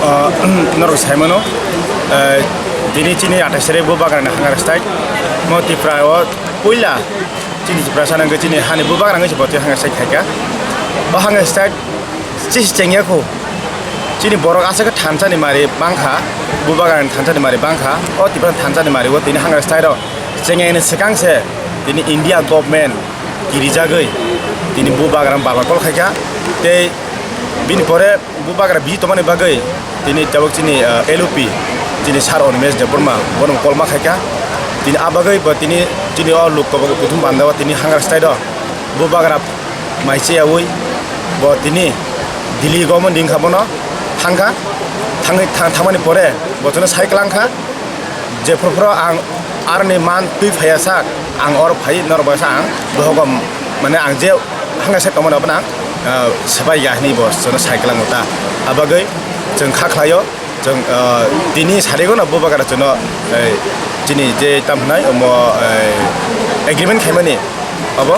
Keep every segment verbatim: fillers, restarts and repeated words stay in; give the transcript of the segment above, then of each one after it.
Ah, norok sai mano, eh, tini chini athais tarik Bubagrani hunger strike. Mo Tripura o puila chini Tripura sana hwnkhe chini hani Bubagra wngwi se bo tini hunger strike khaikha. O hunger strike chis chengya khu. Chini borok aswk thansa ni mari bangkha, Bubagrani thansa ni mari bangkha. O Tripura thansa ni mari o tini hunger strike rok chengya ni swkang se tini India government kirijagwi tini Bubagra barbar call khaikha. Tei bini pore Bubagra biji tongmani bagwi tini tabuk chini, ah, L O P, chini sir Animesh Debbarma, bono kolma khaikha. Tini a bagwi bo tini, chini o luk kobok kuthum bandao tini hunger strike o Bubagra mai cheyaui bo tini Delhi government ringkha bono thangkha. Thangwi thang-, thangmani pore bo chwngno sai kwlangkha. Jephru phru ang aroni man twi phaiya sak, ang oro phai norok bai sa ang bohogo, mane ang je hanga se tongmani abono ang, ah, swbai ya hinwi bo chwngno sai kwlango ta. Abagwi chwng kha khlaio, chwng, ah, tini sarigo no Bubagra chwngno, eh, chini je tam hwnai omo, eh, agreement khaimani abo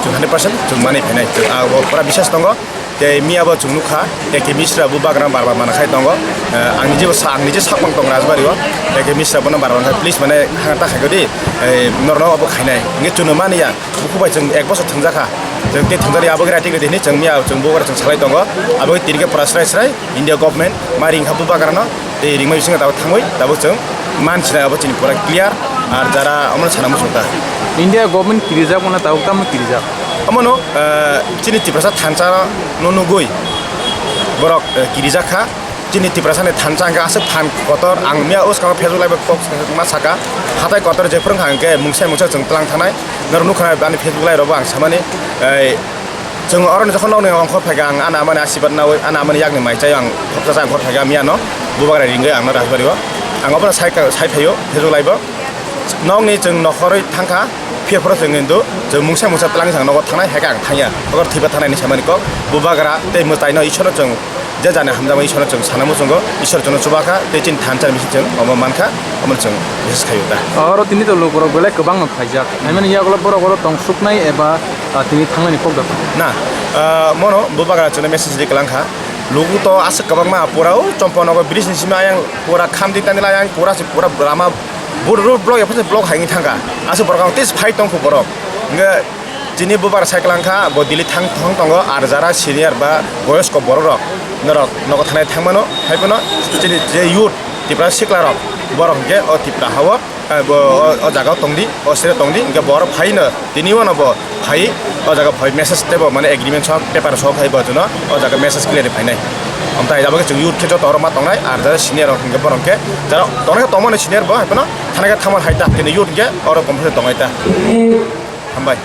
chwng hundred percent chwng manwi phainai. Chwng abo pura biswas tongo. Tei miya bo chwng nukha, A K Misra Bubagra bar bar mana khai tongo. Eh, ang nije sa, ang nije saphang tong Rajbari o. A K Misra bono bar bar khai, please, mane, hang ta khai di, eh, norno obo khainai. Nge chwngno mani ya, buku bai chwng ek bosor thwngjakha. Chwng tei thwngjakya abo khe rating ridi hinwi chwng miya chwng Bubagra chwng salai tongo. Abo khe tini khe pura srai srai India government ma ringkha Bubagrano. Tei ringmai bisingo tabuk thangwi tabuk chwng mansinai, abo chini pura clear. Ar jara omono sana muchung ta. India government kirijak mano tabuk tamo kirijak? Omono, eh, chini Tiprasa thansa no nugwi borok, eh, kirijak kha. Chini Tiprasa ni thansa hwnkhe aswk phan kotor. Ang miya uskango Facebook live kok ma saka, hatai kotor jephru wngkha hwnkhe mungsa mungsa chwng tlang thanai. Norok nukha ani Facebook live rogo ang samani, eh, Chwng oro ni jokhon nokni ongkhor phaikha, ang ani amani asirwad nawi, ani amani yakni mai chai ang khopsa chai ongkhor phaikha miya no, Bubagra ringwi ang no Rajbari o. Ang obono sai ka, sai phaio, Facebook live o. Nokni chwng nokhorwi thangkha, phiya phoro chwng hindu, chwng mungsa mungsa twlang chang nogo thangnai, haikhe ang thangya. Obo thwiba thangnai ni samani kok, Bubagra tei mwtai no Isor no chwng je jani hamjakma Isor no chwng sana muchungo, Isor chwngno chubakha, tei chini thansa ni bising chwng omo mankha, omo chwng bises khaio ta. Oro tini to lukurok belai kwbangno phaijak, haimani yagulo borok oro tong suknai eba Ah, tini thangnani kok da. Na, ah, mono Bubagra chwngno message ri kwlangkha. Lugu to aswk kwbangma pura o Chompa nogo bridge ni simi ayang pura khamdi tani la ayang pura se pura rama bur road block ya pura block haini thangkha. Aswk borok ang tis fight tongkhu borok. Nge chini Bubagra sai kwlangkha bo Delhi thang thong tongo ar jara senior ba boyosko borok rok norok nogo thanai thangmano hai phano chini je youth Tipra sikla rok borok hwnkhe o Tipra hao. Eh, bo, o, o jaga o tongdi, o side tongdi, hingke bo oro phaino, tini wano bo phai, o jaga phai message tebo, mane agreement sok, paper sok hai bo jono, o jaga message clear phainai. Amtai jabo ke chwng youth khe joto oro ma tongnai, ar jara senior rok hingke borok khe, jara tongnai khe tongmani senior bo, hai phano, thana khe thangma hai ta, tini youth hingke oro competition tongnai ta. Hambai.